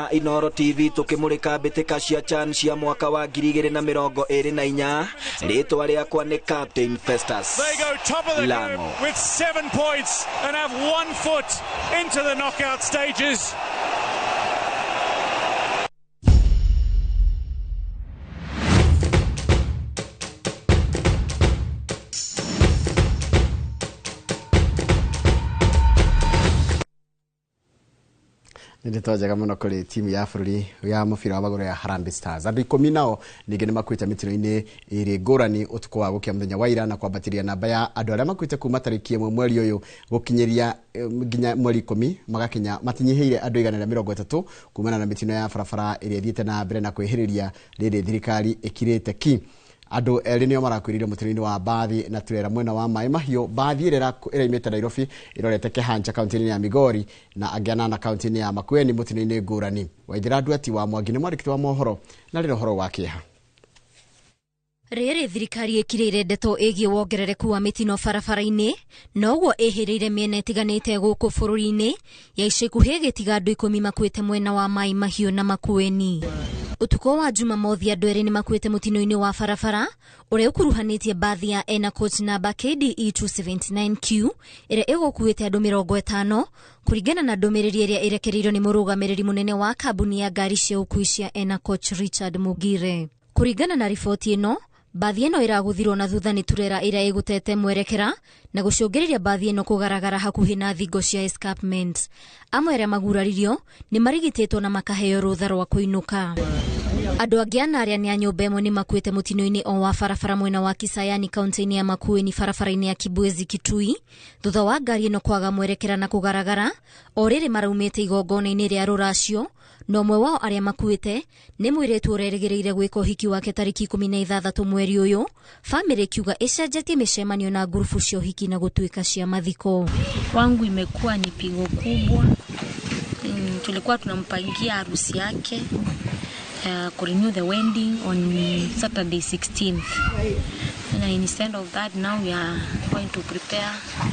Inoro TV tukimurika mbĩtĩka cia CHAN cia mwaka wa 2024. Rĩtwa rĩakwa nĩ Captain Festus They go top of the Lango. group with 7 points and have 1 foot into the knockout stages. Nĩ ndeto njega mũno kũrĩ timu ya bũrũri ya mũbira wa magũrũ ya Harambee Stars. Andũ 10 nao ningĩ nĩ makuĩte mĩtino-inĩ ĩrĩ ngũrani ũtukũ wa gũkia mũthenya wa ira, na kwambatĩria namba ya andũ arĩa makuĩte kuma tarĩki 1 mweri ũyũ gũkinyĩria nginya mweri 10 magakinya matinyihĩire andũ 130 kumana na mĩtino ya barabara ĩrĩa ĩthiĩte na mbere na kwĩhĩrĩria rĩrĩ thirikari ĩkirĩte ki. Andũ erĩ nĩo marakuĩrĩire mũtino-inĩ wa mbathi na turera mwena wa Maĩ Mahiũ. Mbathi ĩrĩa ĩraimĩte Nairobi ĩrorete Kĩhanja kaunti-inĩ ya Migori na angĩ 8 kaunti-inĩ ya Makueni mũtino-inĩ ngũrani. Waithĩra Nduati wa Mwangi nĩ mwandĩki wa mohoro na rĩrĩ ũhoro wa kĩeha. Rĩrĩ thirikari ĩkirĩire ndeto ĩgiĩ wongerereku wa mĩtino barabara-inĩ, noguo ĩhĩrĩire mĩena ĩtiganĩte gũkũ bũrũri-inĩ ya ica ikuhĩ ĩgĩtiga andũ 10 makuĩte mwena wa Maĩ Mahiũ na Makueni. Ũtukũ wa Jumamothi andũ erĩ nĩ makuĩte mũtino-inĩ wa barabara ũrĩa ũkuruhanĩtie mbathi ya Ena Coach namba KDE 279Q ĩrĩa ĩgũkuĩte andũ 50 kũringana na ndũmĩrĩri ĩrĩa ĩrekereirio nĩ mũrũgamĩrĩri mũnene wa kambuni ya ngari cia ũkuui cia Ena Coach Richard Mugire. Kũringana na riboti ĩno, mbathi ĩno ĩragũthirwo na thutha nĩ turera ĩrĩa ĩgũtete mwerekera na gũcũngĩrĩria mbathi ĩno kũgaragara hakuhĩ na thingo cia escarpment. Amwe arĩa maguraririo nĩ marigitĩtwo na makaheo rũtha rwa kũinũka. Andũ angĩ ana arĩa nĩ a nyũmba ĩmwe nĩ makuĩte mũtino-inĩ o wa barabara mwena wa Kisayani kaunti-inĩ ya Makueni barabara-inĩ ya Kibwezi Kitui thutha wa ngari ĩno kwaga mwerekera na kũgaragara o rĩrĩ maraumĩte igongona-inĩ rĩa rũracio, na ũmwe wao arĩa makuĩte nĩ mũirĩtu ũrerĩgĩrĩire gwĩka ũhiki wake tarĩki 16 mweri ũyũ, bamĩrĩ ĩkiuga ĩcenjetie mĩcemanio na ngurubu cia ũhiki na gũtuĩka cia mathiko. Kwangu imekuwa ni pigo kubwa. Tulikuwa tunampangia harusi yake, kurenew the wedding on Saturday 16th. And instead of that, now we are going to prepare and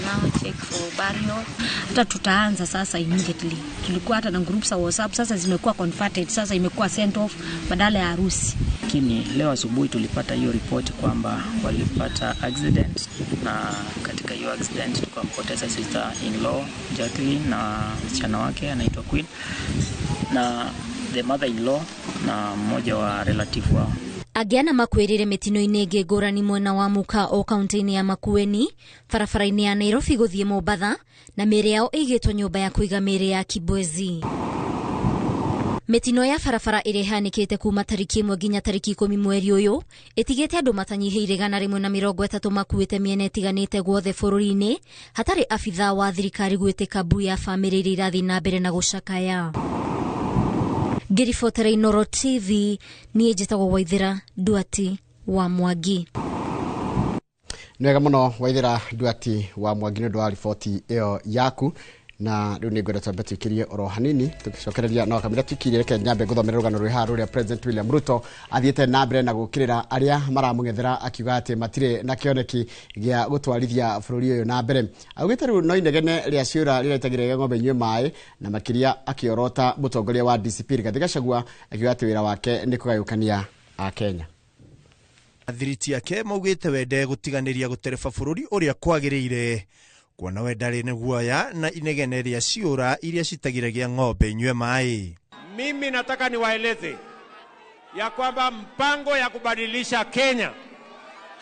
now check for burial. Hata tutaanza sasa immediately. Tulikuwa hata na groups za WhatsApp, sasa zimekuwa converted, sasa imekuwa sent off badala ya harusi. Lakini leo asubuhi tulipata hiyo report kwamba walipata accident, na katika hiyo accident tukampoteza sister in law Jacqueline na msichana wake anaitwa Queen na the mother in law na mmoja wa relative wao. Angĩ ana makuĩrĩire mĩtino-inĩ ĩngĩ ngũrani mwena wa Muka o kaunti-inĩ ya Makueni, barabara-inĩ ya Nairobi gũthiĩ Mombatha, na mĩĩrĩ yao ĩigĩtwo nyũmba ya kũiga mĩĩrĩ ya Kibwezi. Mĩtino ya barabara ĩrĩa ĩhanĩkĩte kuma tarĩki 1 nginya tarĩki 10 mweri ũyũ ĩtigĩte andũ matanyihĩire 130 makuĩte mĩena ĩtiganĩte guothe bũrũri-inĩ, hatarĩ abithaa wa thirikari gwĩtĩka mbu ya bamĩrĩ iria irathiĩ na mbere na gũcakaya. Ngĩribotera Inoro TV, niĩ njĩtagwo Waithĩra Nduati wa Mwangi. Nĩ wega mũno Waithĩra Nduati wa Mwangi nĩ ũndũ wa riboti ĩyo yaku, na rĩu nĩ ngwenda twambe tũikĩrie oro hanini tũgĩcokereria no kamĩra tũikirie. Reke nyambe ngũthomere rũgano rwĩ haha rũrĩa President William Ruto athiĩte na mbere na gũkĩrĩra arĩa maramũng'ethera akiuga atĩ matirĩ na kĩoneki gĩa gũtwarithia bũrũri ũyũ na mbere. Augĩte rĩu no inegene rĩa ciũra rĩraitagĩrĩria ng'ombe inyue maĩ, na makĩria akĩorota mũtongoria wa DCP Rigathĩ Gachagua akiuga atĩ wĩra wake nĩ kũgayũkania Akenya. Athiriti ake maugĩte wende gũtiganĩria gũtereba bũrũri ũrĩa kwagĩrĩire, kuona we ndarĩ na guoya na inegene rĩa ciũra iria citagiragia ng'ombe inyue maĩ. Mimi nataka niwaeleze ya kwamba mpango ya kubadilisha Kenya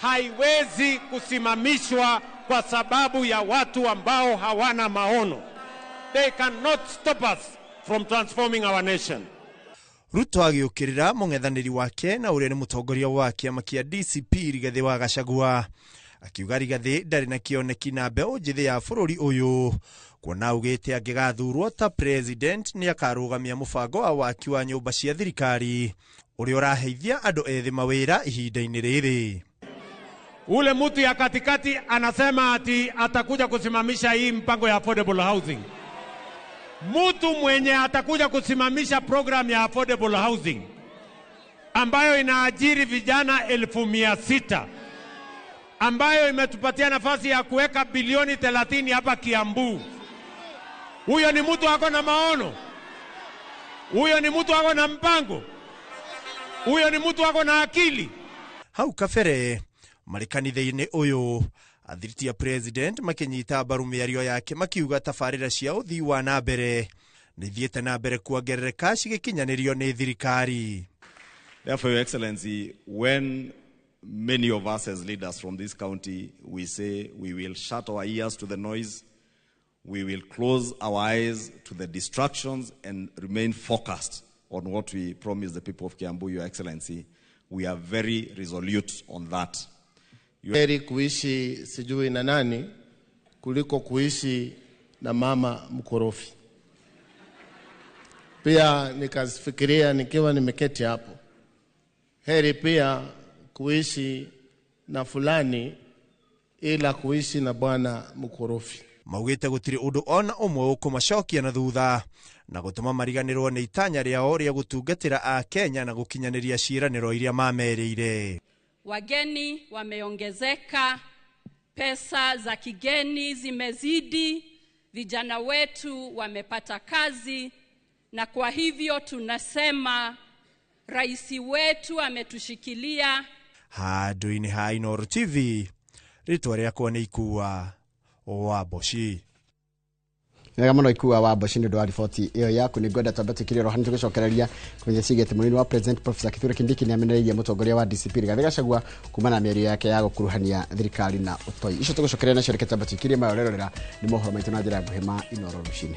haiwezi kusimamishwa kwa sababu ya watu ambao hawana maono. They cannot stop us from transforming our nation. Ruto agĩũkĩrĩra mũng'ethanĩri wake na ũrĩa nĩ mũtongoria wa kĩama kĩa DCP Rigathĩ wa Gachagua, akiuga Rigathĩ ndarĩ na kĩoneki na mbeũ njĩthĩ ya bũrũri ũyũ, kuona augĩte angĩgathurwo ta president nĩ akarũgamia mũbango wa waki wa nyũmba cia thirikari ũrĩa ũraheithia andũ ethĩ mawĩra ihinda-inĩ rĩrĩ. Ule mtu ya katikati anasema ati atakuja kusimamisha hii mpango ya affordable housing. Mtu mwenye atakuja kusimamisha program ya affordable housing ambayo inaajiri vijana 600,000, ambayo imetupatia nafasi ya kuweka bilioni 30 hapa Kiambu, huyo ni mtu ako na maono? Huyo ni mtu ako na mpango? Huyo ni mtu ako na akili? Hau kabere marĩ kanitha-inĩ ũyũ athiriti a president makĩnyita mbaru mĩario yake makiuga tabarĩra cia ũthii wa na mbere nĩ ithiĩte na mbere kuongerereka cigĩkinyanĩrio nĩ thirikari. Therefore, Your Excellency, when many of us as leaders from this county, we say we will shut our ears to the noise, we will close our eyes to the distractions and remain focused on what we promised the people of Kiambu, Your Excellency. We are very resolute on that. Heri kuishi sijui na nani kuliko kuishi na mama mkorofi. Pia nikafikiria nikiwa nimeketi hapo, heri pia kuishi na fulani ila kuishi na bwana mkorofi. Maugĩte gũtirĩ ũndũ ona ũmwe ũkũmacokia na thutha na gũtũma mariganĩrwo nĩ itanya rĩao rĩa gũtungatĩra Akenya na gũkinyanĩria ciĩranĩro iria mamerĩire. Wageni wameongezeka, pesa za kigeni zimezidi, vijana wetu wamepata kazi, na kwa hivyo tunasema rais wetu ametushikilia. Handũ-inĩ ha Inooro TV, rĩtwa rĩakwa nĩ Ikua wa Mboci. Wega mũno Ikua wa Mboci nĩ ũndũ wa riboti ĩyo yaku. Nĩ ngwenda twambe tũkire roho tũgĩcokereria kũmenya ciĩgiĩ mũnini wa president Professor Kithure Kindiki nĩ amenereirie mũtongoria wa DCP Rigathĩ Gachagua kumana na mĩario yake ya gũkuruhania thirikari na ũtoi. Icio tũgũcokereria nacio, reke twambe tũkirie mayo rerorera nĩ mohoro maitũ na njĩra ya nguhĩ ma Inooro rũcinĩ.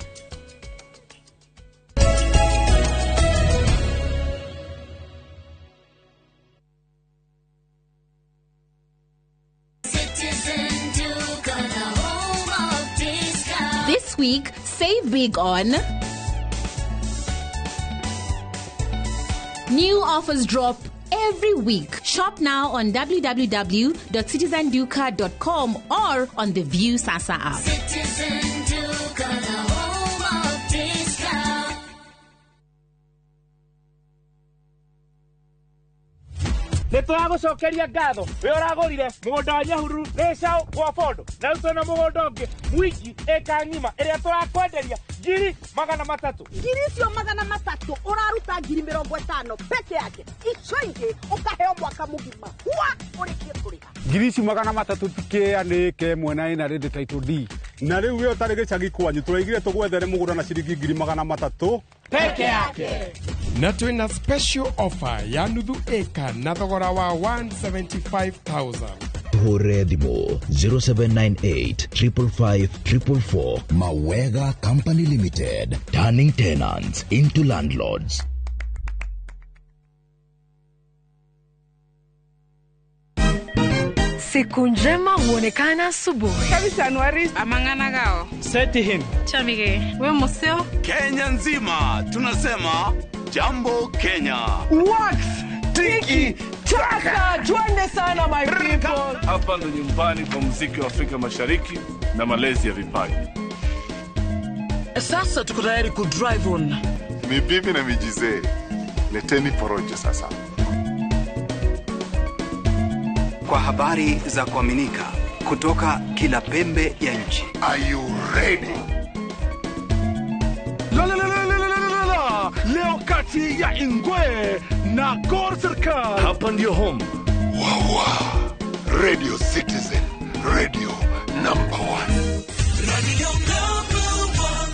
This week, save big on new offers drop every week. Shop now on www.citizenduka.com or on the View Sasa app. Citizen Duka, the home of discount. Nĩ tũragũcokeria ngatho we ũragũrire mũgũnda wa Nyahururu Gĩcaũ gwa Bondo, na rĩu twĩna mũgũnda ũngĩ Mwingi ĩka ng'ima ĩrĩa tũrakwenderia 300,000. Ngiri icio 300 ũraruta 50,000 peke yake, icio ingĩ ũkaheo mwaka mũgima wa ũrĩkie kũrĩha. Ngiri ici 300 tikĩa nĩ ĩka ĩmwe na ĩna rĩndĩ title D, na rĩu we ũtarĩ gĩcagi kwanyu tũraigire tũgwethere mũgũnda na ciringi 300,000 peke yake. Na twĩna special offer ya nuthu ĩka na thogora wa 175,000. Tuhũrĩre thimũ 0798 555 444. Mawega Company Limited, turning tenants into landlords. Siku njema huonekana asubuhi. Amang'ana gao. Seti him. Chamige. We museo. Kenya nzima tunasema Jambo Kenya. Wax tiki taka, twende sana my people. Hapa ndo nyumbani kwa muziki wa Afrika Mashariki na malezi ya vipaji. Sasa tuko tayari ku drive on. Mibibi na mijizee, leteni porojo sasa. Kwa habari za kuaminika kutoka kila pembe ya nchi. Are you ready? La la la la la la la. Leo kati ya Ingwe na Gor Serikali. Hapa ndio home. Wawa. Radio Citizen, radio number 1. Radio number 1.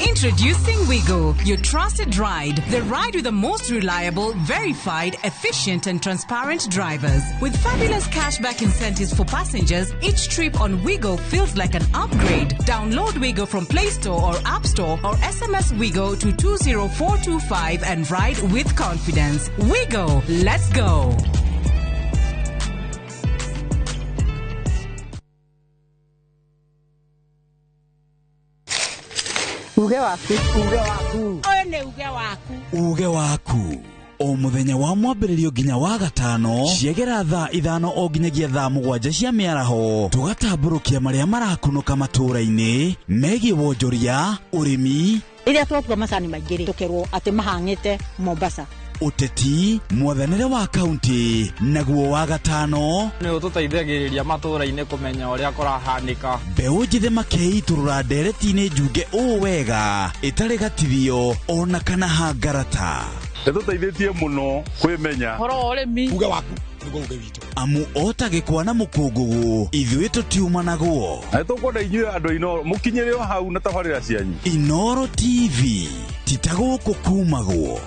Introducing Wigo, your trusted ride. The ride with the most reliable, verified, efficient, and transparent drivers. With fabulous cashback incentives for passengers, each trip on Wigo feels like an upgrade. Download Wigo from Play Store or App Store or SMS Wigo to 20425 and ride with confidence. Wigo, let's go. Uge waku. Uge waku. Ũyũ nĩ uge waku. Uge waku o muthenya wa mwambĩrĩrio nginya wa gatano ciegera thaa 5 o nginyagia thaa 7 cia mĩaraho tũgatambũrũkia marĩa marakunũka matũũra-inĩ megiĩ wonjoria, ũrĩmi. Rĩrĩa twatua macani maingĩ rĩ, tũkerwo atĩ mahang'ĩte Mombasa. Ũteti, mwathanĩre wa kaunti, naguo wa gatano nĩ ũtũteithagĩrĩria matũũra-inĩ kũmenya ũrĩa kũrahanĩka. Mbeũ njĩthĩ makeitũrũra ndereti-inĩ njunge ũũ wega ĩtarĩ gatithio ona kana hangarata. Ĩtũteithĩtie mũno kwĩmenya. Ũhoro wa ũrĩmi. Uge waku nĩguo uge witũ. Amu ota gĩkwa na mũkũngũgũ ithuĩ tũtiumanagwo. Na nĩtũkwenda inyuĩ andũ Inooro mũkinyĩre o hau na tabarĩra cianyu. Inooro TV ti ta gũkũ kumagwo.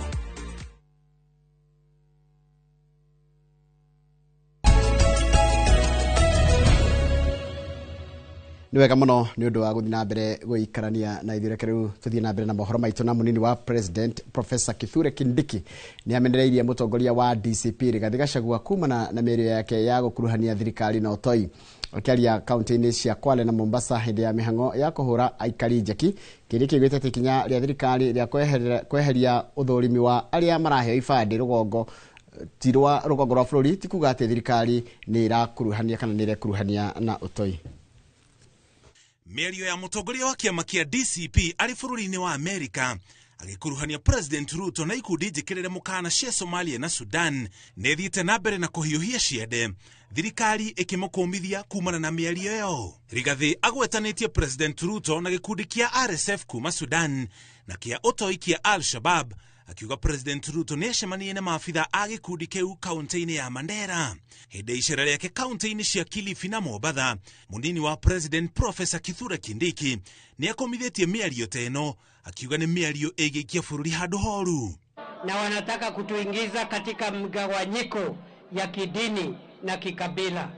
Nĩ wega mũno nĩ ũndũ wa gũthiĩ na mbere gũikarania na ithuĩ. Reke rĩu tũthiĩ na mbere na mohoro maitũ. Na mũnini wa president Professor Kithure Kindiki nĩ amenereirie mũtongoria wa DCP Rigathi Gachagua kumana na mĩario yake ya gũkuruhania thirikari na ũtoi. Akĩaria kaunti-inĩ cia Kwale na Mombasa hĩndĩ ya mĩhang'o ya kũhũra aikari njeki, Kindiki augĩte atĩ ikinya rĩa thirikari rĩa kweheria ũthũrimi wa arĩa maraheo ibandĩ rũgongo ti rwa rũgongo rwa bũrũri ti kuga atĩ thirikari nĩ ĩrakuruhania kana nĩ ĩrekuruhania na ũtoi. Mĩario ya mũtongoria wa kĩama kĩa DCP arĩ bũrũri-inĩ wa Amerika agĩkuruhania President Ruto na ikundi njĩkĩrĩre mũkana cia Somalia na Sudan nĩ ĩthiĩte na mbere na kũhiũhia ciende, thirikari ĩkĩmũkũmithia kumana na mĩario ĩyo. Rigathi agwetanĩtie President Ruto na gĩkundi kĩa RSF kuma Sudan na kĩa ũtoi kĩa Al-Shabab, akiuga President Ruto nĩ acemanirie na maabitha a gĩkundi kĩu kaunti-inĩ ya Mandera. Hĩndĩ ya icera rĩake kaunti-inĩ cia Kilifi na Mombatha, mũnini wa President Professor Kithure Kindiki nĩ akomithĩtie mĩario ta ĩno, akiuga nĩ mĩario ĩgĩikia bũrũri handũ horu. Na wanataka kutuingiza katika mgawanyiko ya kidini na kikabila.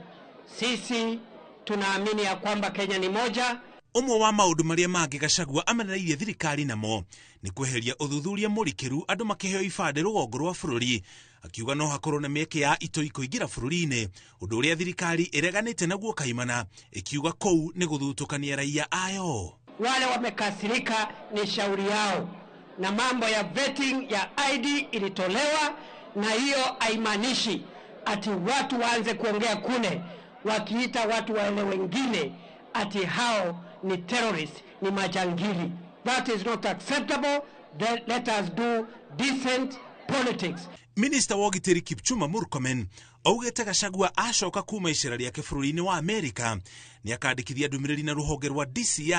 Sisi tunaamini ya kwamba Kenya ni moja. Ũmwe wa maũndũ marĩa mangĩ Gachagua amenereirie thirikari namo nĩ kweheria ũthuthuria mũrikĩru andũ makĩheo ibandĩ rũgongo rwa bũrũri, akiuga no hakorwo na mĩeke ya itoi kũingĩra bũrũri-inĩ, ũndũ ũrĩa thirikari ĩreganĩte naguo kaimana, ĩkiuga kũu nĩ gũthutũkania raia ayo. Wale wamekasirika ni shauri yao, na mambo ya vetting ya ID ilitolewa, na hiyo haimaanishi ati watu waanze kuongea kule wakiita watu wale wengine ati hao ni terrorist, ni majangili. That is not acceptable. Then let us do decent politics. Minister wa ũgitĩri Kipchumba Murkomen augĩte Gachagua acoka kuma icera rĩake bũrũri-inĩ wa Amerika nĩ akandĩkithia ndũmĩrĩri na rũhonge rwa DCI.